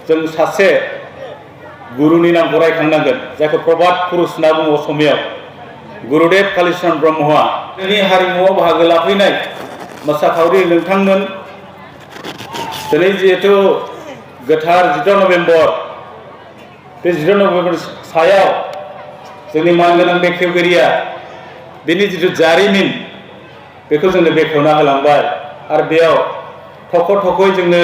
जों सासे गुरुनि नामखौ रायखांनांगोन जायखौ प्रबाद पुरुष होनना बुङो असमियाव गुरुदेव कालीचरण ब्रह्मआ जोंनि हारिमुआव बाहागो लाफैनाय मोसाखावरि नोंथांमोन दिनै जिहेतु गोथार 14 नभेम्बर बे 14 नभेम्बर सायाव जोंनि मानगोनां बेखेवगिरिया बिनि जिथु जारिमिन बेखौ जोंनो बेखेवना होलांबाय आरो बेयाव थख' थख'यै जोंनो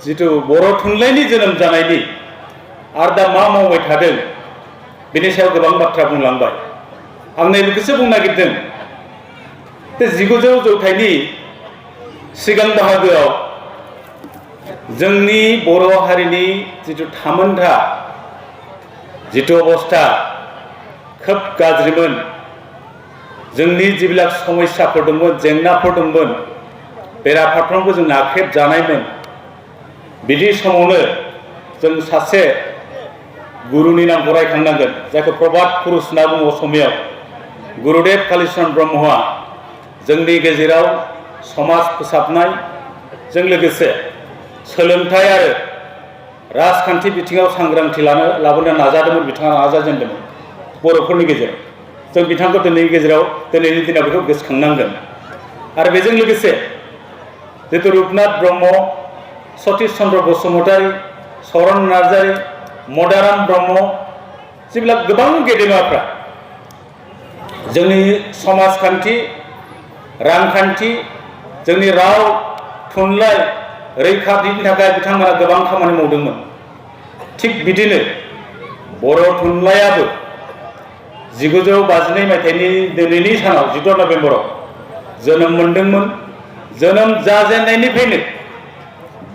जिथु बर' थुनलाइनि जोनोम जानायनि आरो दा मा मावबाय थादों बेनि सायाव गोबां बाथ्रा बुंलांबाय। आं नैबेखौसो बुंनो नागिरदों बे 1900 जौथाइनि सिगां बाहागोआव जोंनि बर' हारिनि जिथु थामोन्था जिथु अबस्था खोब गाज्रिमोन। जोंनि जिबिलाक समस्याफोर दंमोन जेंनाफोर दंमोन बेराफारफ्रोमबो जों नाख्रेबजानायमोन। बिदि समावनो जों सासे गुरुनि नामखौ रायखांनांगोन जायखौ प्रबाद पुरुष होनना बुङो असमियाव गुरुदेव कालीचरण ब्रह्मआ जोंनि गेजेराव समाज फोसाबनायजों लोगोसे सोलोंथाइ आरो राजखान्थि बिथिङाव सांग्रांथि लाबोनो नाजादोंमोन। बिथाङा नाजाजेनदोंमोन बर'फोरनि गेजेराव। जों बिथांखौ दिनैनि दिनाव बेखौ गोसोखांनांगोन। आरो बेजों लोगोसे जितु रुपनाथ ब्रह्म, सतीश चन्द्र बसुमतारी, चरण नार्जारी, मदाराम ब्रह्म जेब्ला गोबां गेदेमाफ्रा जोंनि समाजखान्थि रांखान्थि जोंनि राव थुनलाइ रैखाथिनि थाखाय बिथांमोना गोबां खामानि मावदोंमोन। थिग बिदिनो बर' थुनलाइयाबो 1952 मायथाइनि दिनैनि सानाव 14 नभेम्बराव जोनोम मोनदोंमोन। जोनोम जाजेननायनिफ्रायनो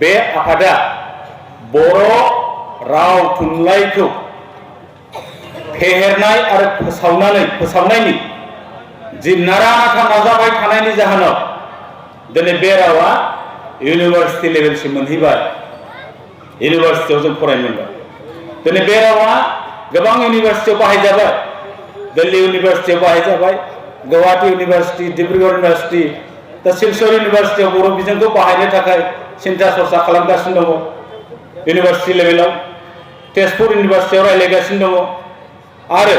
बे आफादा बर' राव थुनलाइखौ फेहेरनाय आरो फोसावनायनि जि नारा नाथा नाजाबाय थानायनि जाहोनाव दिनै बे रावा इउनिभार्सिटि लेभेलसिम मोनहैबाय। इउनिभार्सिटियाव जों फरायनो मोनबाय। दिनै बे रावा गोबां इउनिभार्सिटियाव बाहायजाबाय। दिल्ली इउनिभार्सिटियाव बाहायजाबाय, गुवाहाटी इउनिभार्सिटि, डिब्रुगड़ इउनिभार्सिटि, दा सिलचर इउनिभार्सिटियाव बर' बिजोंखौ बाहायनो थाखाय सिन्था सरसा खालामगासिनो दङ। इउनिभार्सिटि लेभेलाव तेजपुर इउनिभार्सिटियाव रायज्लायगासिनो दङ आरो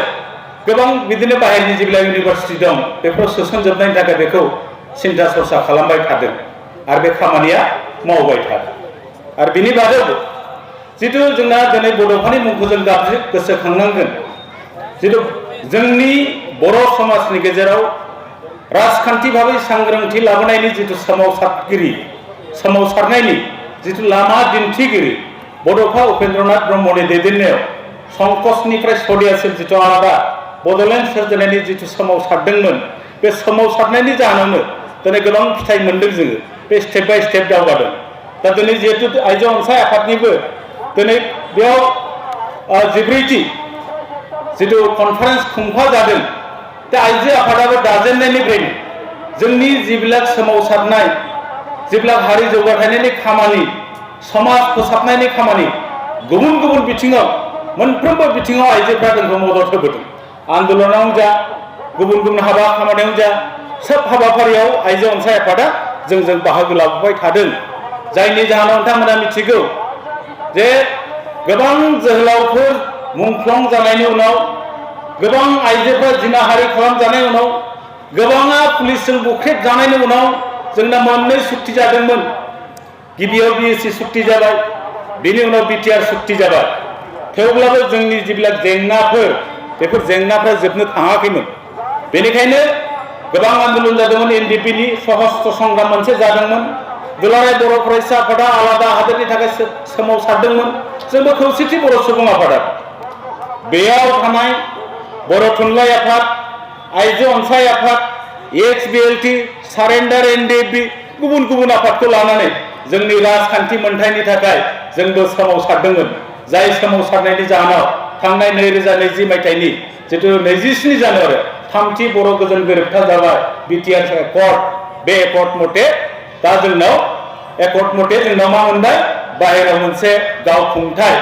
गोबां बिदिनो बाहेरनि जेब्ला इउनिभार्सिटि दं बेफोराव सोसनजोबनायनि थाखाय बेखौ सिन्था सरसा खालामबाय थादों आरो बे खामानिया मावबाय थादों। आरो बिनि बादैबो जिथु जोंना दिनै बड'फानि मुंखौ जों गोसोखांनांगोन। जिथु जोंनि बर' समाजनि गेजेराव राजखान्थि भाबै सांग्रांथि लाबोनायनि जिथु सोमावसारनायनि जिथु लामा दिन्थिगिरि बड'फा उपेन्द्रनाथ ब्रह्मनि दैदेननायाव संकसनिफ्राय सदियासिम जिथु आलादा बड'लेण्ड सोरजिनायनि जिथु सोमावसारदोंमोन बे सोमावसारनायनि जाहोनावनो दिनै गोबां फिथाइ मोनदों। जोङो बे स्टेप बाय स्टेप दावगादों। दा दिनै जिहेतु आइजो अनसाय आफादनिबो दिनै बेयाव 14थि जिथु कनफारेन्स खुंफा जादों। दा आइजो आफादाबो दाजेननायनिफ्रायनो जोंनि जिबिलाक सोमावसारनाय जिबिलाक हारि जौगाथायनायनि खामानि समाज फोसाबनायनि खामानि गुबुन गुबुन बिथिङाव मोनफ्रोमबो बिथिङाव आइजोफ्रा जोंखौ मदद होबोदों। आन्दलनावनो जा गुबुन गुबुन हाबा खामानियावनो जा सोब हाबाफारियाव आइजो अनसाय आफादा जोंजों बाहागो लाबोबाय थादों। जायनि जाहोनाव नोंथांमोना मिथिगौ जे गोबां जोहोलावफोर मुंख्लं जानायनि उनाव गोबां आइजोफ्रा जिनाहारि खालामजानायनि उनाव गोबाङा पुलिसजों बुख्रेब जानायनि उनाव जोंना मोननै सुक्ति जादोंमोन। गिबियाव बिएसि सुक्ति जाबाय, बिनि उनाव बिटिआर सुक्ति जाबाय। थेवब्लाबो जोंनि जिबिलाक जेंनाफोर बेफोर जेंनाफ्रा जोबनो थाङाखैमोन। बेनिखायनो गोबां आन्दलन जादोंमोन। एनडिपिनि सशस्त्र संग्राम मोनसे जादोंमोन। दुलाराय बर' फरायसा आफादा आलादा हादोरनि थाखाय सोमावसारदोंमोन। जोंबो खौसेथि बर' सुबुं आफादा बेयाव थानाय बर' थुनलाइ आफाद, आइजो अनसाय आफाद, एक्सबिएलटि, सारेन्डार एनडिएफबि गुबुन गुबुन आफादखौ लानानै जोंनि राजखान्थि मोनथायनि थाखाय जोंबो सोमावसारदोंमोन। जाय सोमावसारनायनि जाहोनाव थांनाय 2020 मायथाइनि जिथु 27 जानुवारि थामथि बर' गोजोन गोरोबथा जाबाय बिटिआर एकर्ड। बे एकर्ड मथे दा जोंनाव मा मोनबाय? बाहेरायाव मोनसे गावखुंथाय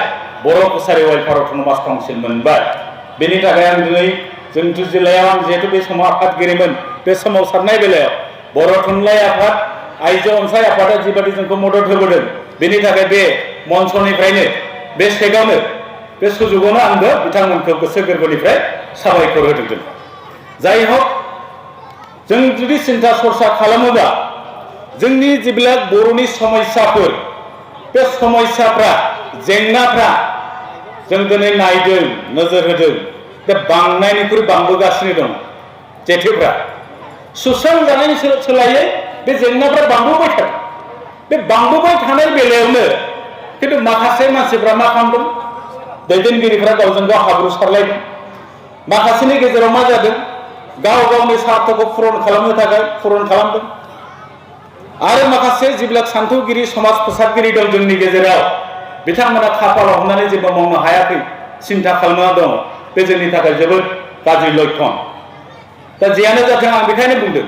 बर' कसारि वेलफेयार अट'नमास काउन्सिल मोनबाय। बेनि थाखाय आं दिनै जोंथु जिल्लायाव आं जिहेतु बे समाव आफादगिरिमोन बे सोमावसारनाय बेलायाव बर' थुनलाइ आफाद आइजो अनसाय आफादा जिबायदि जोंखौ मदद होबोदों बेनि थाखाय बे मन्चनिफ्रायनो बे सेगावनो बे सुजुगावनो आंबो बिथांमोनखौ गोसो गोरबोनिफ्राय साबायखर होदों। जाय हक जों जुदि सिन्था सरसा खालामोबा जोंनि जेब्ला बर'नि समस्याफोर बे समस्याफ्रा जेंनाफ्रा जों दिनै नायदों नोजोर होदों दा बांनायनिख्रुइ बांबोगासिनो दं जेथोफ्रा सुस्रांजानायनि सोलायै बे जेंनाफ्रा बांबोबाय थादों। बे बांबोबाय थानाय बेलायावनो खिन्थु माखासे मानसिफ्रा मा खालामदों दैदेनगिरिफ्रा गावजों गाव हाब्रु सारलायदों। माखासेनि गेजेराव मा जादों गाव गावनि स्वार्थखौ पुरन खालामनो थाखाय पुरन खालामदों आरो माखासे जिब्ला सान्थौगिरि समाज फोसाबगिरि दं जोंनि गेजेराव बिथांमोना खाफालाव हमनानै जेबो मावनो हायाखै सिन्था खालामना दङ। बे जोंनि थाखाय जोबोद गाज्रि लक्षण। दा जियानो जाथों आं बेखायनो बुंदों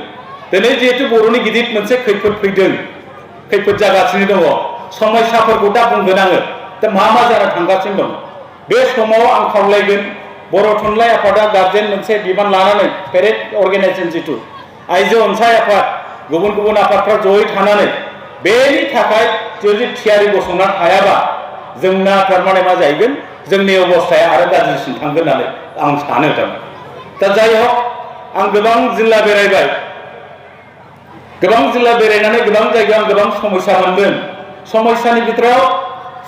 दिनै जिहेतु बर'नि गिदिर मोनसे खैफोद फैदों खैफोद जागासिनो दङ समस्याफोरखौ दा बुंगोन आङो दा मा जाना थांगासिनो दं। बे समाव आं खावलायगोन बर' थुनलाइ आफादा गार्जेन मोनसे बिबान लानानै पेरेड अर्गेनाइजेसन जिथु आइजो अनसाय आफाद गुबुन गुबुन आफादफ्रा जयै थानानै बेनि थाखाय जुदि थियारि गसंना थायाबा जोंना थारमाने मा जाहैगोन जोंनि अबस्थाया आरो गाज्रिसिन थांगोन होननानै आं सानो थारमाने। दा जाय हक आं गोबां जिल्ला बेरायबाय गोबां जिल्ला बेरायनानै गोबां जायगायाव आं गोबां समस्या मोनदों। समस्यानि बिथोराव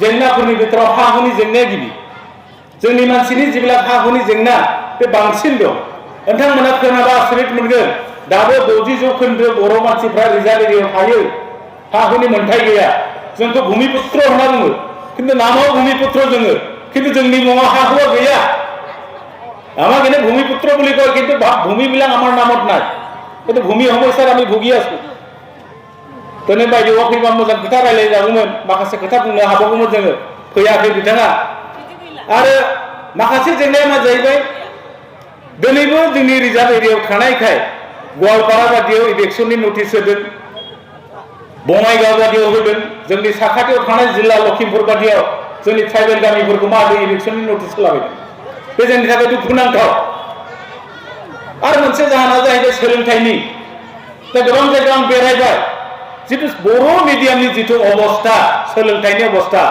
जेंनाफोरनि बिथोराव हा हुनि जेंनाया गिबि जोंनि मानसिनि जेब्ला हा हुनि जेंना बे बांसिन दं। नोंथांमोना खोनाबा आसरित मोनगोन दाबो 60% बर' मानसिफ्रा रिजार्भ एरियायाव थायो हा हुनि मोन्थाय गैया। जोंखौ भूमिपुत्र होनना बुङो किन्तु नामाव भूमिपुत्र जोङो किन्तु जोंनि मुङाव हा हुआ गैया। আমাক এনে ভূমিপুত্ৰ বুলি কয় কিন্তু ভূমিবিলাক আমাৰ নামত নাই। কিন্তু ভূমি সমস্যাৰ আমি ভুগি আছো। তেনে बायदेउआ फैबा मोजां खोथा रायलायजागौमोन माखासे खोथा बुंनो हाबावगौमोन जोङो फैयाखै बिथाङा। आरो माखासे जेंनाया मा जाहैबाय दिनैबो जोंनि रिजार्भ एरियायाव थानायखाय गवालपारा बादियाव इलेक्सननि नटिस होदों बङाइगाव बादियाव होदों जोंनि साखाथियाव थानाय जिल्ला लखिमपुर बादियाव जोंनि ट्राइबेल गामिफोरखौ मा होदों इलेक्सननि नटिस होलाबायदों। बे जोंनि थाखाय दुखुनांथाव। आरो मोनसे जाहोना जाहैबाय सोलोंथाइनि। दा गोबां जायगायाव आं बेरायबाय जितु बर' मिडियामनि जितु अबस्था सोलोंथाइनि अबस्था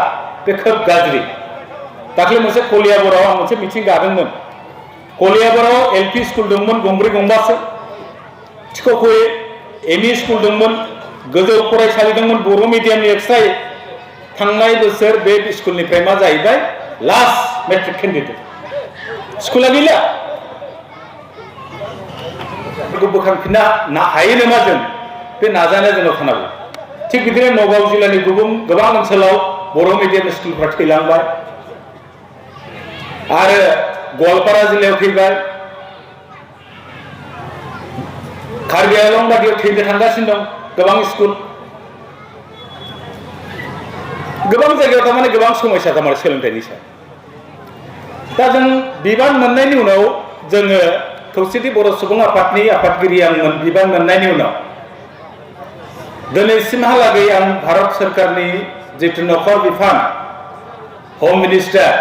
बे खोब गाज्रि। दाख्लै मोनसे कलियाबराव आं मोनसे मिटिं गादोंमोन। कलियाबराव एलपि स्कुल दंमोन गंब्रै गंबासो थिख'ख'यै एमइ स्कुल दंमोन गोजौ फरायसालि दंमोन बर' मिडियामनि एक्सट्रायै। थांनाय बोसोर बे स्कुलनिफ्राय मा जाहैबाय लास्ट मेट्रिक केन्डिडेट स्कुला गैला। बोखांफिननो हायो नामा जों बे नाजानाया जोंनाव थानांगौ। थिग बिदिनो नगाव जिल्लानि गोबां ओनसोलाव बर' मिडियाम स्कुलफ्रा थैलांबाय आरो गवालपारा जिल्लायाव थैबाय कार्बि आंलं बादियाव थैनो थांगासिनो दं गोबां स्कुल। गोबां जायगायाव थारमाने गोबां समस्या थारमाने सोलोंथाइनि सायाव। दा जों बिबान मोननायनि उनाव जोङो खौसेथि बर' सुबुं आफादनि आफादगिरि आं बिबान मोननायनि उनाव दिनैसिमहालागै आं भारत सरकारनि जितु नखर बिफान हम मिनिस्टार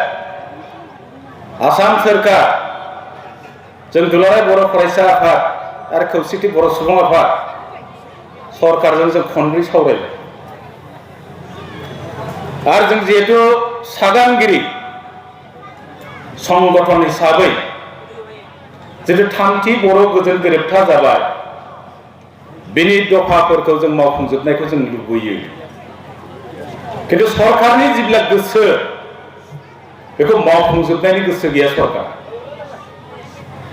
आसाम सरकार जों दुलाराय बर' फरायसा आफाद आरो खौसेथि बर' सुबुं आफाद सरकारजों जों खनब्रै सावरायबाय। आरो जों जिहेतु सागानगिरि संगठन हिसाबै जितु थामथि बर' गोजोन गोरोबथा जाबाय बेनि दफाफोरखौ जों मावफुंजोबनायखौ जों लुबैयो। किन्तु सरकारनि जेब्ला गोसो बेखौ मावफुंजोबनायनि गोसो गैया सरकार।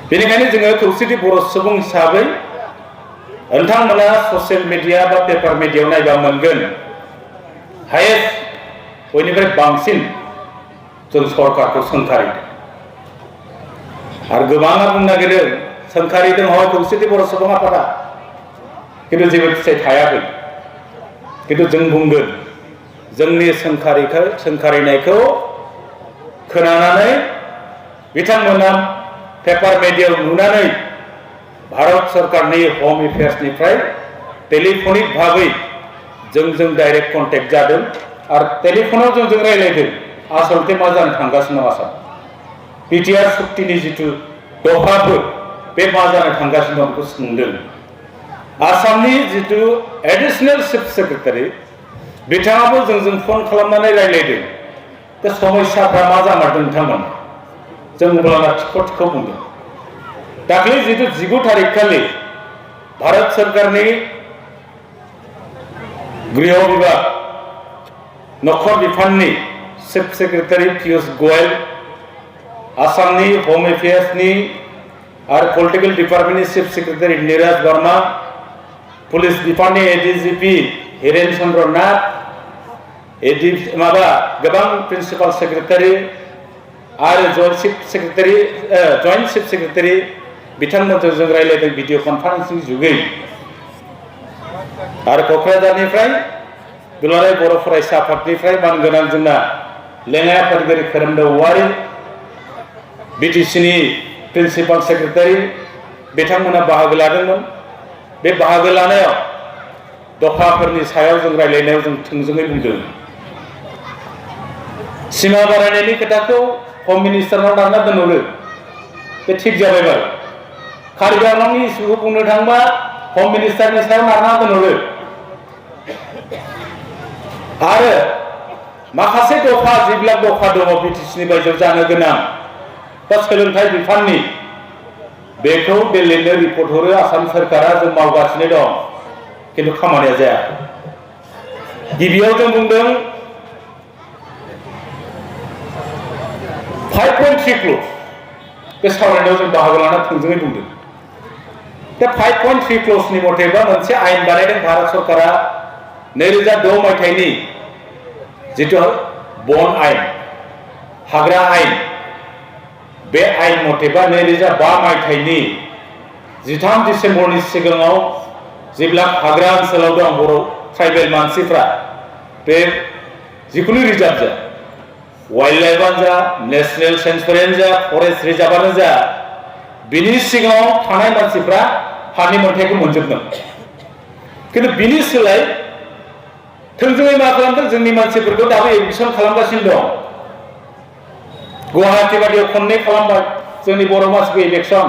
बेनिखायनो जोङो खौसेथि बर' सुबुं हिसाबै नोंथांमोना ससियेल मिडिया बा पेपार मिडियायाव नायबा मोनगोन हायेस्ट बयनिफ्राय बांसिन जों सरकारखौ सोंखारिदों। आरो गोबाङा बुंनो नागिरो सोंखारिदों हय खौसेथि बर' सुबुं आफादा किन्तु जेबो फिथाइ थायाखै। किन्तु जों बुंगोन जोंनि सोंखारिनायखौ खोनानानै बिथांमोना पेपार मिडियायाव नुनानै भारत सरकारनि हम एफेयार्सनिफ्राय टेलिफनिक भाबै जोंजों डाइरेक्ट कन्टेक्ट जादों आरो टेलिफनाव जोंजों रायज्लायदों आसलते मा जानो थांगासिनो दं आसाम बिटिआर सुक्तिनि जितु दफाफोर बे मा जानो थांगासिनो दं बेखौ सोंदों। आसामनि जितु एडिशनेल चिफ सेक्रेटारि बिथाङाबो जोंजों फन खालामनानै रायलायदों दा समस्याफ्रा मा जामारदों नोंथांमोन जों अब्लाना थिख' बुंदों दाख्लै जितु 19 तारिख खालि भारत सरकारनि गृह विभाग नखर बिफाननि चिफ सेक्रेटारि पीयूष गोयल आसामनि होम एफेयार्सनि आरो पलिटिकल डिपार्टमेंटनि chief secretary Neeraj Verma police बिफाननि एडीजीपी हिरेन चंद्र नाथ गोबां प्रिंसिपाल सेक्रेटारि आरो जॉइंट चीफ सेक्रेटारि बिथांमोनजों जों रायलायदों भिडिअ कन्फारेंसिंनि जुगै आरो क'क्राझारनिफ्राय दुलाराय बर' फरायसा आफादनिफ्राय मानगोनां जोंना लेङाइ आफादगिरि खोरोमदाव औवारि बिटिसिनि प्रिंसिपाल सेक्रेटारि बिथांमोना बाहागो लादोंमोन बे बाहागो लानायाव दफाफोरनि सायाव जों रायलायनायाव जों थोंजोङै बुंदों सीमा बारायनायनि खोथाखौ होम मिनिस्टारनाव लांना दोनहरो बे थिग जाबाय बार कार्बि आंलंनि इस्युखौ बुंनो थांबा होम मिनिस्टारनि सायाव लांना दोनहरो आरो माखासे दफा जिबिलाक दफा दङ बिटिसिनि बायजोआव जानो गोनां दा सोलोंथाइ बिफाननि बेखौ बे लिरनो रिपर्ट हरो आसाम सरकारा जों मावगासिनो दं किन्तु खामानिया जाया गिबियाव जों बुंदों 5.3 क्ल'ज बे सावरायनायाव जों बाहागो लाना थोंजोङै बुंदों दा 5.3 क्ल'जनि मथेबा मोनसे आयेन बानायदों भारत सरकारा 2006 मायथाइनि जितु बन आयेन हाग्रा आयेन बे आयेन मथेबा 2005 मायथाइनि 13 डिसेम्बरनि सिगाङाव जेब्ला हाग्रा ओनसोलाव दं बर' ट्राइबेल मानसिफ्रा बे जिखुनु रिजार्भ जा वाइल्ड लाइफआनो जा नेशनेल सेंचुरियानो जा फरेस्ट रिजार्भआनो जा बिनि सिगाङाव थानाय मानसिफ्रा हानि मोनथायखौ मोनजोबदों किन्तु बिनि सोलाय थोंजोङै मा खालामदों जोंनि मानसिफोरखौ दाबो एडमिसन खालामगासिनो दं गुवाहाटी बादियाव खननै खालामबाय जोंनि बर' मानसिखौ इलेक्सन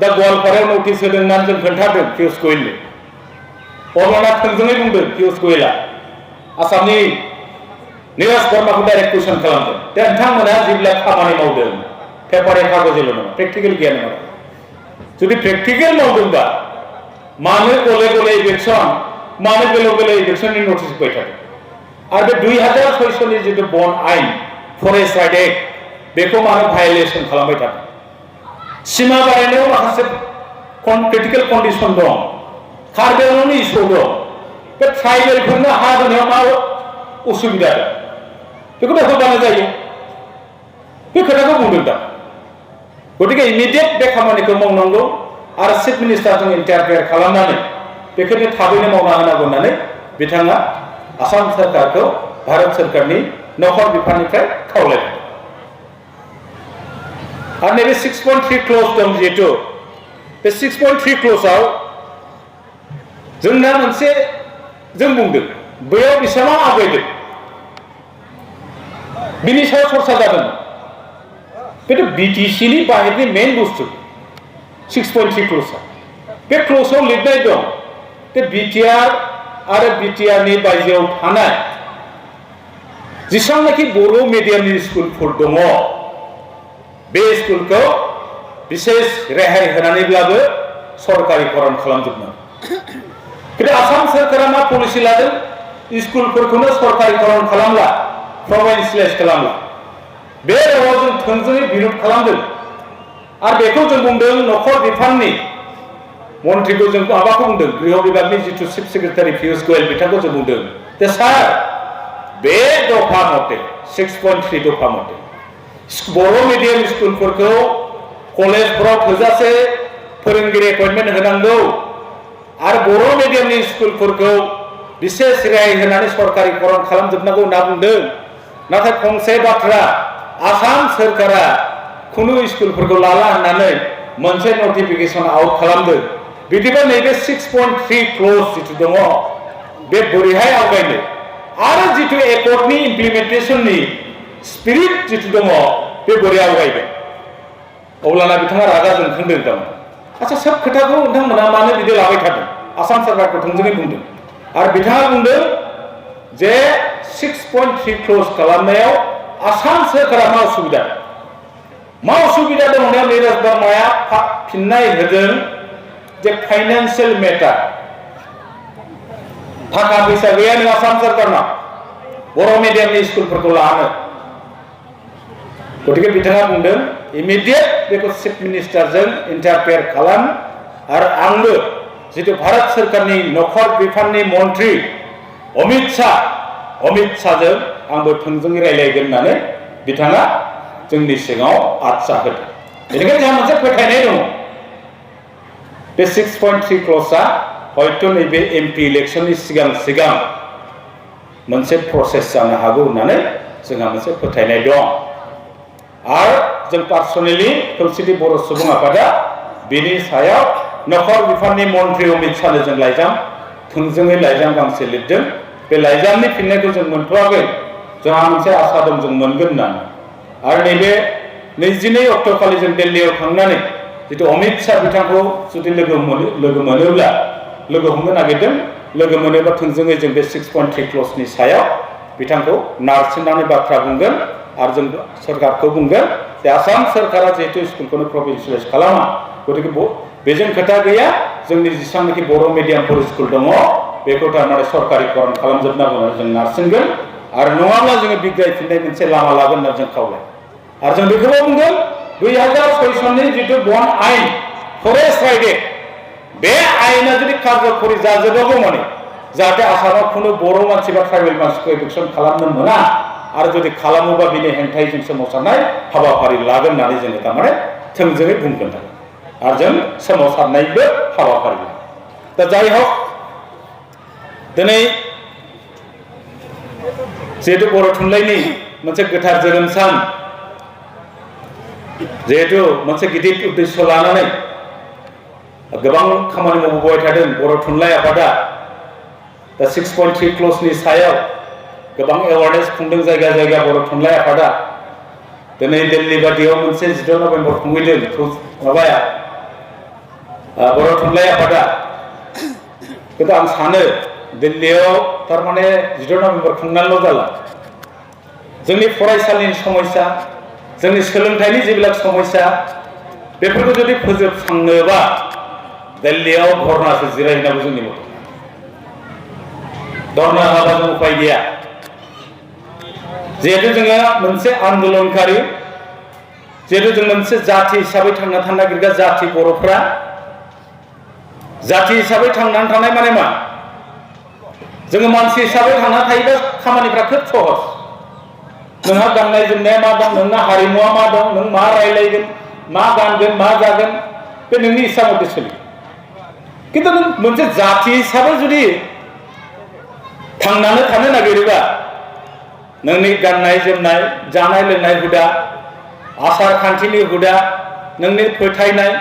दा गवालपारायाव नटिस होदों होननानै जों खोन्थादों पीयूष गोयलनो अब्लाना थोंजोङै बुंदों पीयूष गोयलआ आसामनि नीरज वर्माखौ डाइरेक्ट कुइसन खालामदों दा नोंथांमोना जेब्ला खामानि मावदों पेपारे कागजेल' नङा प्रेक्टिकेल गैया नङा जुदि प्रेक्टिकेल मावदोंबा मानो गले गले इलेक्सन मानो बेले बेले इलेक्सननि नटिस होबाय थादों आरो बे 2006नि जितु बन आयेन फरेस्ट राइट एक्ट बेखौ मानो भायलेसन खालामबाय थादों सीमा बारायनायाव माखासे क्रिटिकल कन्डिशन दं कार्बि आंलंनि इस्यु दं बे ट्राइबेलफोरनो हा होनायाव मा उसुबिदा दं बेखौ होबानो जायो बे खोथाखौ बुंदों दा गतिके इमिडिएट बे खामानिखौ मावनांगौ आरो चिफ मिनिस्टारजों इन्टारफेयार खालामनानै बेखौनो थाबैनो मावना होनांगौ होननानै बिथाङा आसाम सरकारखौ भारत सरकारनि नखर बिफाननिफ्राय खावलायदों आरो नैबे 6.3 क्ल'ज दं जिहेतु बे 6.3 क्ल'जआव जोंना मोनसे जों बुंदों बैयाव बेसेबां आवगायदों बिनि सायाव चर्चा जादों बेथ' बिटिसिनि बाहेरनि मेन बुस्थु 6.3 क्ल'जआ बे क्ल'जआव लिरनाय दं बे बिटिआर आरो बिटिआरनि बायजोआव थानाय जेसेबांनाखि बर' मिडियामनि स्कुलफोर दङ बे स्कुलखौ बिसेस रेहाय होनानैब्लाबो सरकारिकरण खालामजोबनांगौ किन्तु आसाम सरकारा मा पलिसि लादों स्कुलफोरखौनो सरकारिकरण खालामला प्रभिन्सियेलाइज खालामला बे रावाव जों थोंजोङै बिरोध खालामदों आरो बेखौ जों बुंदों नखर बिफाननि मन्थ्रिखौ जों माबाखौ बुंदों गृह विभागनि जितु चिफ सेक्रेटारि पीयूष गोयल बिथांखौ जों बुंदों जे सार बे दफा मथे 6.3 दफा मथे बर' मिडियाम स्कुलफोरखौ कलेजफोराव थोजासे फोरोंगिरि एपइन्टमेन्ट होनांगौ आरो बर' मिडियामनि स्कुलफोरखौ बिसेस रेहाय होनानै सरकारिकरण खालामजोबनांगौ होनना बुंदों नाथाय फंसे बाथ्रा आसाम सरकारा खुनु स्कुलफोरखौ लाला होननानै मोनसे नटिफिकेसन आउट खालामदों बिदिबा नैबे 6.3 क्ल'ज जितु दङ बे बोरैहाय आवगायनो आरो जितु एकर्डनि इमप्लिमेन्टेसननि स्पिरिट जितु दङ बे बोरै आवगायगोन अब्लाना बिथाङा रागा जोंखांदों थारमाने आच्छा सोब खोथाखौ नोंथांमोना मानो बिदि लाबाय थादों आसाम सरकारखौ थोंजोङै बुंदों आरो बिथाङा बुंदों जे 6.3 क्ल'ज खालामनायाव आसाम सोरखारा मा असुबिदा दं होननायाव नीरज वर्माया फिननाय होदों जे फाइनेंशियल मेटार थाखा फैसा गैया नों आसाम सोरखारनाव बर' मिडियामनि स्कुलफोरखौ लानो गतिके बिथाङा बुंदों इमिडिएट बेखौ चिफ मिनिस्टारजों इन्टारफेयार खालाम आरो आंबो जितु भारत सोरखारनि नखर बिफाननि मन्त्रि अमित शाहजों आंबो थोंजोङै रायलायगोन होननानै बिथाङा जोंनि सिगाङाव आच्चा होदों। बेनिखायनो जोंहा मोनसे फोथायनाय दङ बे 6.3 क्ल'जआ हयथ' नैबे एमपि इलेक्शननि सिगां मोनसे प्रसेस जानो हागौ होननानै जोंहा मोनसे फोथायनाय दं। आरो जों पार्सनेलि खौसेथि बर' सुबुं आफादा बेनि सायाव नखर बिफाननि मन्त्रि अमित शाहनो जों थोंजोङै लाइजाम गांसे लिरदों। बे लाइजामनि फिननायखौ जों मोनथ'वाखै, जोंहा मोनसे आसा दं जों मोनगोन होननानै। आरो नैबे 22 अक्ट'खालि जों दिल्लीयाव थांनानै जितु अमित शाह बिथांखौ जुदि लोगो मोनोब्ला लोगो हमनो नागिरदों, लोगो मोनोबा थोंजोङै जों बे 6.3 क्ल'जनि सायाव बिथांखौ नारसिननानै बाथ्रा बुंगोन आरो जों सरकारखौ बुंगोन जे आसाम सोरखारा जिहेतु स्कुलखौनो प्रभिन्सियेलाइज खालामा, गतिके बेजों खोथा गैया, जोंनि जेसेबांनाखि बर' मिडियामफोर स्कुल दङ बेखौ थारमाने सरकारिकरण खालामजोबनांगौ होननानै जों नारसिनगोन आरो नङाब्ला जोङो बिग्रायफिननाय मोनसे लामा लागोन होनना जों खावलाय। आरो जों बेखौबो बुंगोन 2006 सननि जितु बन आयेन फरेस्ट राइट एक्ट, बे आयेना जुदि कार्यकरि जाजोबागौ माने जाहाथे आसामाव खुनु बर' मानसि बा ट्राइबेल मानसिखौ एडुकेसन खालामनो मोना आरो जुदि खालामोबा बिनि हेंथायै जों सोमावसारनाय हाबाफारि लागोन होननानै जोङो थारमाने थोंजोङै बुंगोन आरो जों सोमावसारनायबो हाबाफारि लागोन। दा जाय हक दिनै जिहेतु बर' थुनलाइनि मोनसे गोथार जोनोम सान, जिहेतु मोनसे गिदिर उद्देश्य लानानै गोबां खामानि मावबोबाय थादों बर' थुनलाइ आफादा। दा 6.3 क्ल'जनि सायाव गोबां एवारनेस खुंदों जायगा बर' थुनलाइ आफादा। दिनै दिल्ली बादियाव मोनसे 16 नभेम्बर खुंहैदों माबाया बर' थुनलाइ आफादा। खिन्थु आं सानो दिल्लीयाव थारमाने 16 नभेम्बर खुंनानैल' जाला, जोंनि फरायसालिनि समस्या, जोंनि सोलोंथाइनि जेब्लाक समस्या, बेफोरखौ जुदि फोजोबस्रांनोबा दिल्लीयाव धर्नासो जिरायहैनांगौ। जोंनि मथे धर्ना होआबा जों उपाय गैया। जिहेतु जोङो मोनसे आन्दोलनकारि, जिहेतु जों मोनसे जाथि हिसाबै थांना थानो नागिरग्रा जाथि बर'फ्रा, जाथि हिसाबै थांनानै थानाय माने मा? जोङो मानसि हिसाबै थांना थायोबा खामानिफ्रा खोब सहज। नोंहा गाननाय जोमनाया मा दं, नोंना हारिमुआ मा दं, नों मा रायलायगोन, मा गानगोन, मा जागोन, बे नोंनि इस्सा मथे सोलियो। खिन्थु नों मोनसे जाथि हिसाबै जुदि थांनानै थानो नागिरोबा नोंनि गाननाय जोमनाय, जानाय लोंनाय हुदा, आसार खान्थिनि हुदा, नोंनि फोथायनाय,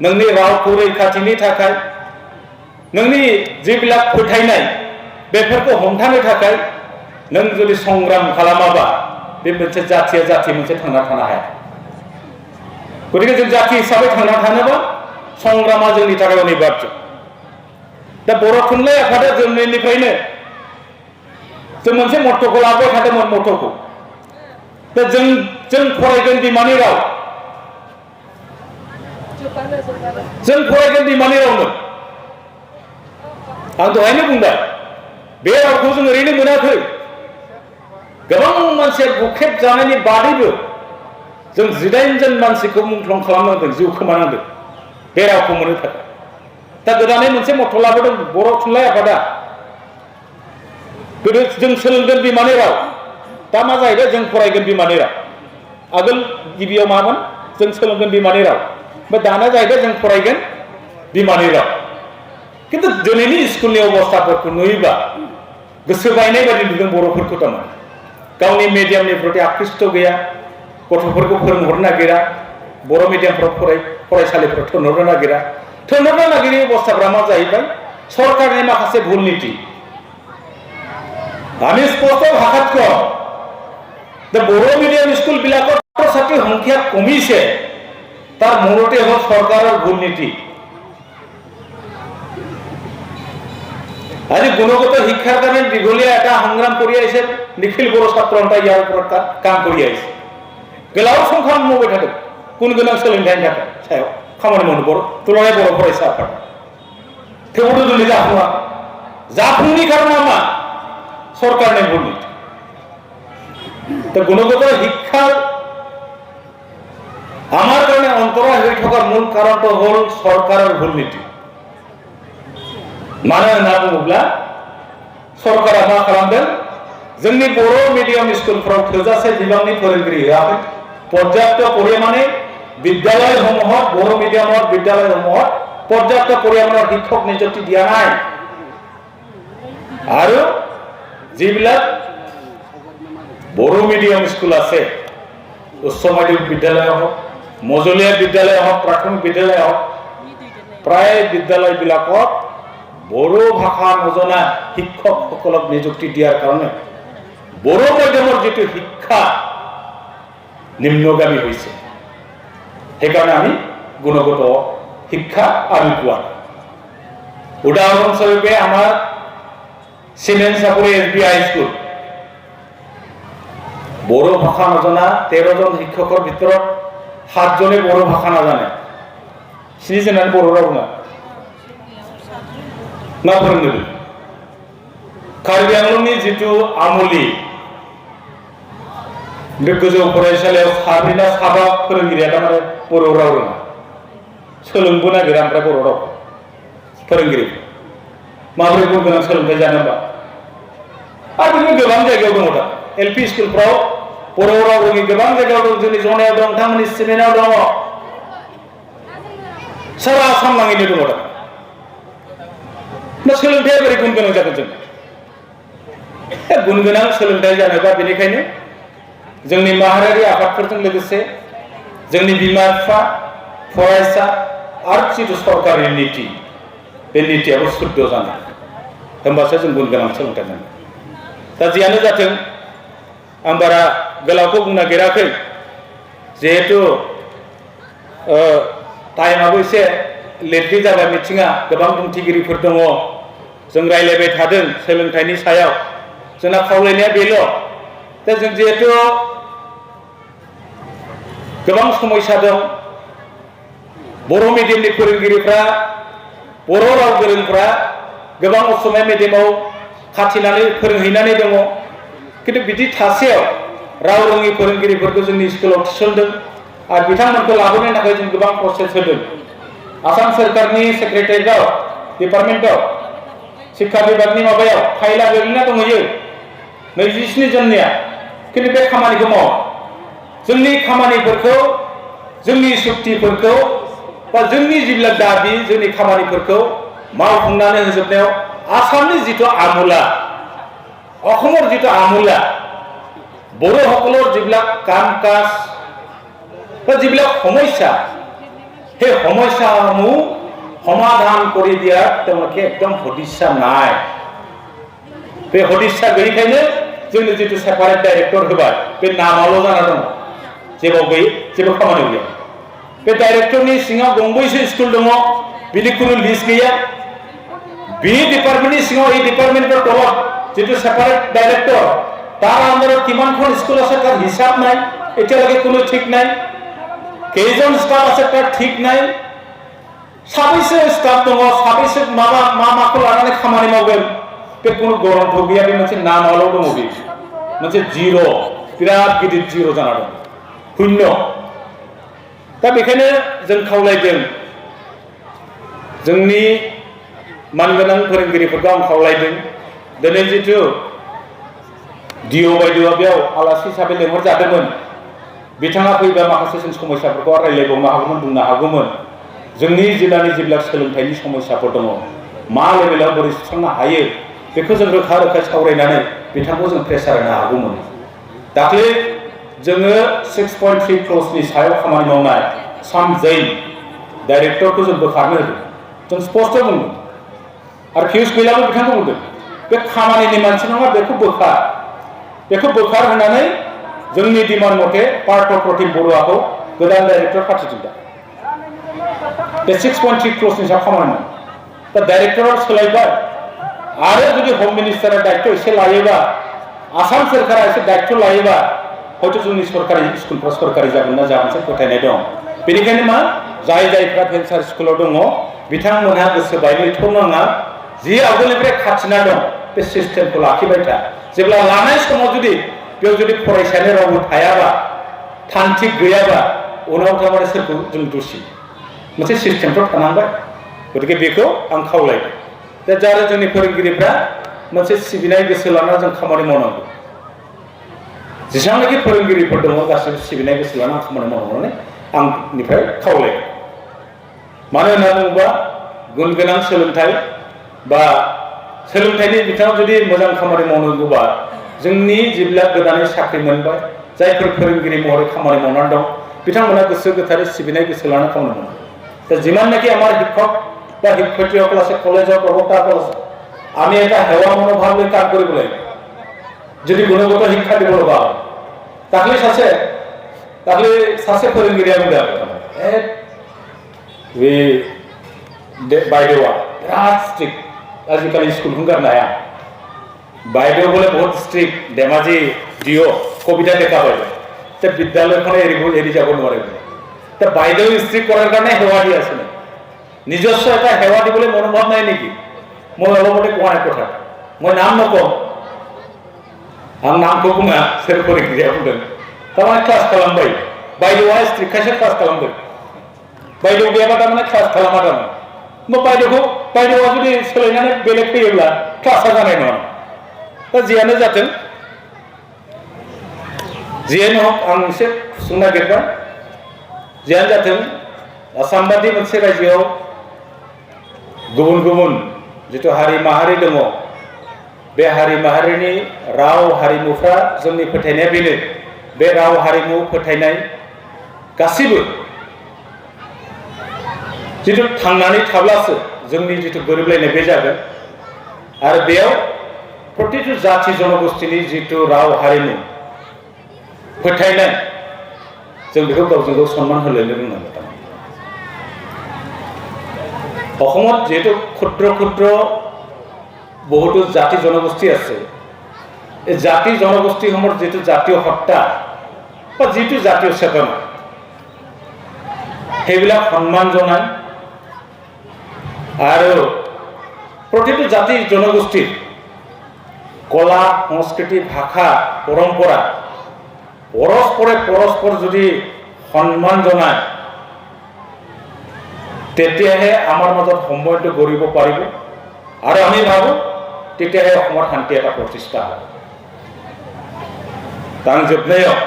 नोंनि रावखौ रैखाथिनि थाखाय नोंनि जेब्लाक फोथायनाय बेफोरखौ हमथानो थाखाय नों जुदि संग्राम खालामाबा बे मोनसे जाथिया जाथि मोनसे थांना थानो हाया। गतिके जों जाथि हिसाबै थांना थानोबा संग्रामा जोंनि थाखाय अनिबार्य। दा बर' थुनलाइ आफादा जोनोमनिफ्रायनो जों मोनसे मट'खौ लाबोबाय थादोंमोन, मट'खौ। दा जों फरायगोन बिमानि राव, जों फरायगोन बिमानि रावमोन। आं दहायनो बुंबाय बे रावखौ जों ओरैनो मोनाखै। गोबां मानसिया बुख्रेब जानायनि बादैबो जों 18 जन मानसिखौ मुंख्लं खालामनांदों, जिउ खोमानांदों बे रावखौ मोननो थाखाय। दा गोदानै मोनसे मट' लाबोदों बर' थुनलाइ आफादा। गोदो जों सोलोंगोन बिमानि राव, दा मा जाहैबाय जों फरायगोन बिमानि राव। आगोल गिबियाव मामोन? जों सोलोंगोन बिमानि राव, ओमफ्राय दाना जाहैबाय जों फरायगोन बिमानि राव। खिन्थु दिनैनि स्कुलनि अबस्थाफोरखौ नुयोबा गोसो बायनाय बायदि नुदों बर'फोरखौ। थारमाने गावनि मिडियामनि प्रति आकृष्ट गैया, गथ'फोरखौ फोरोंहरनो नागिरा, बर' मिडियामफ्राव फरायसालिफ्राव थिनहरनो नागिरै अबस्थाफ्रा मा जाहैबाय? सरकारनि माखासे भुल नीति। আমি স্পষ্ট ভাষাত কওঁ যে বড়ো মিডিয়াম স্কুলবিলাকত ছাত্ৰ ছাত্ৰীৰ সংখ্যা কমিছে, তাৰ মূলতে হ'ল চৰকাৰৰ ভুল নীতি। আজি গুণগত শিক্ষাৰ কাৰণে দীঘলীয়া এটা সংগ্ৰাম কৰি আহিছে নিখিল বড়ো ছাত্ৰ সন্থাই ইয়াৰ ওপৰত কাম কৰি আহিছে গোলাव सम खामानि मावबाय थादों गुन गोनां सोलोंथाइनि थाखाय सायाव खामानि मावनो दुलाराय बर' फरायसा आफाद थेवबो दिनै जाफुङैनि खारना मा सरकारनि दुर्नीति তো গুণগত শিক্ষাৰ আমাৰ কাৰণে অন্তৰায় হৈ থকাৰ মূল কাৰণটো হ'ল চৰকাৰৰ দুৰ্নীতি मानो होनना बुङोब्ला सरकारा मा खालामदों जोंनि बर' मिडियाम स्कुलफोराव थोजासे बिबांनि फोरोंगिरि होआखै पर्याप्त परिमाणे विद्यालयসমূहत बर' मिडियामर विद्यालयসমূहत पर्याप्त परिमाणৰ শিক্ষক নিযুক্তি দিয়া নাই আৰু যিবিলাক बर' मिडियाम स्कुल আছে উচ্চ মাধ্যমিক বিদ্যালয় হওক মজলীয়া বিদ্যালয় হওক প্ৰাথমিক বিদ্যালয় হওক প্ৰায় বিদ্যালয়বিলাকত বড়ো ভাষা নজনা শিক্ষকসকলক নিযুক্তি দিয়াৰ কাৰণে বড়ো মাধ্যমৰ যেটো শিক্ষা নিম্নগামী হৈছে সেইকাৰণে আমি গুণগত শিক্ষা আমি পোৱা উদাহৰণস্বৰূপে আমাৰ সিমেন্ট চাপৰি SBI স্কুল বড়ো ভাষা নজনা 13 জন শিক্ষকৰ ভিতৰত 7 জনে বড়ো ভাষা নাজানে চিনিছেন না বড়ো ৰাও ना फोरोंनो कार्बि आंलंनि जितु आमुलि बे गोजौ फरायसालियाव साब्रैना साबा फोरोंगिरिया थारमाने बर' राव रोङा सोलोंबो नागिरा ओमफ्राय बर' राव फोरोंगिरि माबोरै गुन गोनां सोलोंथाइ जानोबा आरो बिदिनो गोबां जायगायाव दङ दा LP स्कुलफ्राव बर' राव रोङि गोबां जायगायाव दं जोंनि जनायाव दं नोंथांमोननि सिमेन्टआव दङ सारा आसाम नाङैनो दङ दा ना सोलोंथाइया बोरै गुन गोनां जागोन जों गुन गोनां सोलोंथाइ जानोबा बेनिखायनो जोंनि माहारियारि आफादफोरजों लोगोसे जोंनि बिमा बिफा फरायसा आरो जितु सरकारनि नीति बे नीतियाबो शुद्ध जानांगोन होमबासो जों गुन गोनां सोलोंथाइ मोनगोन दा जियानो जाथों आं बारा गोलावखौ बुंनो नागिराखै जिहेतु टाइमाबो एसे लेटलि जाबाय मिथिङा गोबां बुंथिगिरिफोर दङ जों रायलायबाय थादों सोलोंथाइनि सायाव जोंना खावलायनाया बेल' दा जों जिहेतु गोबां समस्या दं बर' मिडियामनि फोरोंगिरिफ्रा बर' राव गोरोंफ्रा गोबां असमिया मिडियामाव खाथिनानै फोरोंहैनानै दङ खिन्थु बिदि थासेयाव राव रोङि फोरोंगिरिफोरखौ जोंनि स्कुलाव थिसनदों आरो बिथांमोनखौ लाबोनो थाखाय जों गोबां प्रसेस होदों आसाम सरकारनि सेक्रेटारियेटआव डिपार्टमेन्टआव शिक्षा विभागनि माबायाव फाइला गोग्लैना दंहैयो 27 जननिया खिन्थु बे खामानिखौ मावा जोंनि खामानिफोरखौ जोंनि सुक्तिफोरखौ बा जोंनि जिल्ला दाबि जोंनि खामानिफोरखौ मावफुंनानै होजोबनायाव आसामनि जितु आमुला অসমৰ जितु आमुला बर'সকলৰ যিবিলাক কাম কাজ বা যিবিলাক সমস্যা সেই সমস্যাসমূহ সমাধান কৰি দিয়াৰ তেওঁলোকে একদম সদিচ্ছা নাই बे हदिस्सा गैयैखायनो जोंनो जितु सेपारेट डाइरेक्टर होबाय बे नामाल' जाना दङ जेबो गैयै जेबो खामानि गैया बे डाइरेक्टरनि सिङाव गंबैसो स्कुल दङ बिनि कुनु लिस्ट गैया बे डिपार्टमेन्टनि सिङाव এই डिपार्टमेन्टৰ তলত जितु सेपारेट डाइरेक्टर তাৰ আণ্ডাৰত কিমানখন স্কুল আছে তাৰ হিচাপ নাই এতিয়ালৈকে কোনো ঠিক নাই কেইজন স্টাফ আছে তাৰ ঠিক নাই साबैसे स्टाफ दङ साबैसे माखौ लानानै खामानि मावगोन बे कुनु गरन्थ गैया बे मोनसे नामाल' दङ बे मोनसे जिर' बिराद गिदिर जिर' जाना दं शून्य दा बेखायनो जों खावलायदों जोंनि मानगोनां फोरोंगिरिफोरखौ आं खावलायदों दिनै जितु डिअ बायद'आ बेयाव आलासि हिसाबै लेंहरजादोंमोन बिथाङा फैबा माखासे जों समस्याफोरखौ रायलायबावनो हागौमोन बुंनो हागौमोन जोंनि जिल्लानि जेब्ला सोलोंथाइनि समस्याफोर दङ मा लेभेलाव बोरै सुस्रांनो हायो बेखौ जों रोखा रोखा सावरायनानै बिथांखौ जों प्रेसार होनो हागौमोन दाख्लै जोङो 6.3 क्ल'जनि सायाव खामानि मावनाय साम जैन डाइरेक्टरखौ जों बोखारनो होदों जों स्पष्ट बुंदों आरो फिउस गैलाबो बिथांखौ बुंदों बे खामानिनि मानसि नङा बेखौ बोखार होनानै जोंनि डिमान्ड मथे पार्थ प्रतिम बरुवाखौ गोदान डाइरेक्टर खाथिदों बे 6.3 क्ल'जनि सायाव खामानि मावो दा डाइरेक्टरा सोलायबाय आरो जुदि होम मिनिस्टारा दायित्व एसे लायोबा आसाम सोरखारा एसे दायित्व लायोबा हयथ' जोंनि सरकारि स्कुलफ्रा सरकारि जागोन ना जागोनसो फोथायनाय दं। बेनिखायनो मा जायफ्रा भेन्सार स्कुलाव दङ बिथांमोनहा गोसो बायनोथ' नाङा, जि आगोलनिफ्राय खाथिना दं बे सिस्टेमखौ लाखिबाय था। जेब्ला लानाय समाव जुदि बेयाव जुदि फरायसायानो रावबो थायाबा, थान्थिक गैयाबा, उनाव थारमाने सोरखौ जों दुसि मोनसे सिस्टेमथ' थानांबाय। गतिके बेखौ आं खावलायदों दा जारो जोंनि फोरोंगिरिफ्रा मोनसे सिबिनाय गोसो लाना जों खामानि मावनांगौ। जेसेबांनाखि फोरोंगिरिफोर दङ गासैबो सिबिनाय गोसो लाना खामानि मावनांगौ आंनिफ्राय खावलायदों। मानो होनना बुङोबा गुन गोनां सोलोंथाइ बा सोलोंथाइनि बिथिङाव जुदि मोजां खामानि मावनांगौबा जोंनि जेब्ला गोदानै साख्रि मोनबाय जायफोर फोरोंगिरि महरै खामानि मावनानै दं बिथांमोना गोसो गोथारै सिबिनाय गोसो लाना खामानि मावो। তা যিমাননাকি আমার শিক্ষক বা শিক্ষয়িত্রীসকল আছে কলেজৰ প্ৰবক্তাসকল আছে, আমি এটা সেৱা মনোভাৱ লৈ কাম কৰিব লাগিব। যদি গুণগত শিক্ষা দিব লগা হয় তাহলে সাसे फोरोंगिरिया बुंदों बे बायदेवा बिराद स्ट्रिक्ट, आजिखालि स्कुलखौ गारनो हाया। बायदेव बोले बहुत स्ट्रिक्ट, धेमाजी जिअ कविता देखा पाइबा তে বিদ্যালয়খনে এৰি যাব নোৱাৰে। তে বাইদেউ স্ত্ৰীক কৰাৰ কাৰণে সেৱা দি আছে নে নিজস্ব এটা সেৱা দিবলৈ মনোভাৱ নাই নেকি? মই অলপতে কোৱা নাই কথা, মই নাম নকওঁ, आं नामखौ बुङा सोर फोरोंगिरिया बुंदों थारमाने क्लास खालामबाय बायदेवा स्ट्रिक्टखायसो क्लास खालामदों। बायदेव गैयाबा थारमाने क्लास खालामा थारमाने बायदेवा जुदि सोलायनानै बेलेग फैयोब्ला क्लासा जानाय नङा। दा जियानो जाथों जियानो हक आं एसे सुंनो नागिरबाय। जियानो जाथों आसाम बादि मोनसे रायजोआव गुबुन गुबुन जिथु हारि माहारि दङ, बे हारि माहारिनि राव हारिमुफ्रा जोंनि फोथायनाया बेनो। बे राव हारिमु फोथायनाय गासिबो जिथु थांनानै थाब्लासो जोंनि जिथु गोरोबलायनाय बे जागोन। आरो बेयाव प्रतिटु जाथि जनगोष्ठीनि जिथु राव हारिमु फोथायनाय जों बेखौ गावजों गाव सन्मान होलायनो रोंनांगोन। অসমত যেহেতু ক্ষুদ্র ক্ষুদ্র বহুতো জাতি জনগোষ্ঠী আছে, এই জাতি জনগোষ্ঠীসমূহৰ যিটো জাতীয় সত্তা বা যিটো জাতীয় চেতনা সেইবিলাক সন্মান জনায় আৰু প্ৰতিটো জাতি জনগোষ্ঠীৰ কলা সংস্কৃতি ভাষা পৰম্পৰা পৰস্পৰে যদি সন্মান জনায় তেতিয়াহে আমাৰ মাজত সম্বন্ধ গঢ়িব পাৰিব। আৰু আমি ভাবোঁ তেতিয়াহে অসমত শান্তি এটা প্ৰতিষ্ঠা হ'ব। आं जोबनायाव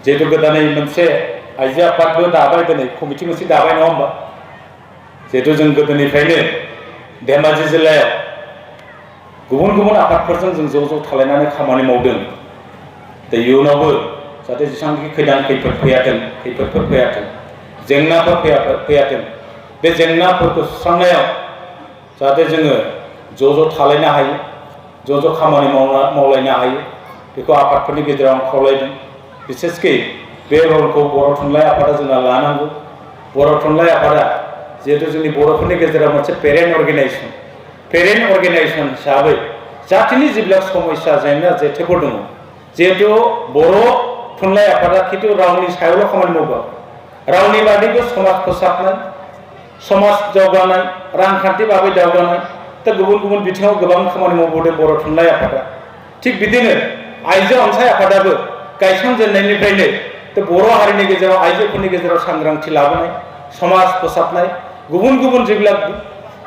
जिहेतु गोदानै मोनसे आइजो आफादबो दाबाय, दिनै कमिटि मोनसे दाबाय नङा होमबा। जिहेतु जों गोदोनिफ्रायनो धेमाजि जिल्लायाव गुबुन गुबुन आफादफोरजों जों ज' ज' थालायनानै खामानि मावदों। दा इयुनावबो जाहाथे जेसेबांखि खैफोदफोर फैयाथों जेंनाफोर फैयाथों बे जेंनाफोरखौ सुस्रांनायाव जाहाथे जोङो ज' ज' थालायनो हायो, ज' ज' खामानि मावलायनो हायो, बेखौ आफादफोरनि गेजेराव आं खावलायदों। बिसेसकै बे रलखौ बर' थुनलाइ आफादा जोंना लानांगौ। बर' थुनलाइ आफादा जिहेतु जोंनि बर'फोरनि गेजेराव मोनसे पेरेन्ट अर्गेनाइजेसन हिसाबै जातिनि जेब्ला समस्या जेंना जेथोफोर दङ, जिहेतु बर' थुनलाइ आफादा खिन्थु रावनि सायावल' खामानि मावबा रावनि बादैबो समाज फोसाबनाय, समाज जौगानाय, रांखान्थि बाबै दावगानाय दा गुबुन गुबुन बिथिङाव गोबां खामानि मावबोदों बर' थुनलाइ आफादा। थिग बिदिनो आइजो अनसाय आफादाबो गायसनजेननायनिफ्रायनो बर' हारिनि गेजेराव आइजोफोरनि गेजेराव सांग्रांथि लाबोनाय, समाज फोसाबनाय, गुबुन गुबुन जेब्ला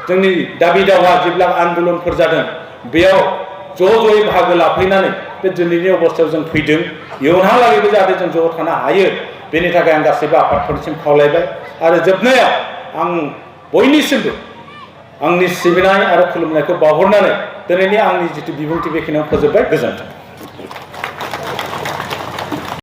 जोंनि दाबि दावा जेब्ला आन्दोलनफोर जादों बेयाव ज'यै बाहागो लाफैनानै बे दिनैनि अबस्थायाव जों फैदों। इयुनहालागैबो जाहाथे जों ज' थानो हायो बेनि थाखाय आं गासैबो आफादफोरनिसिम खावलायबाय। आरो जोबनायाव आं बयनिसिमबो आंनि सिबिनाय आरो खुलुमनायखौ बावहरनानै दिनैनि आंनि जिथु बिबुंथि बेखिनियाव फोजोबबाय। गोजोन्थों।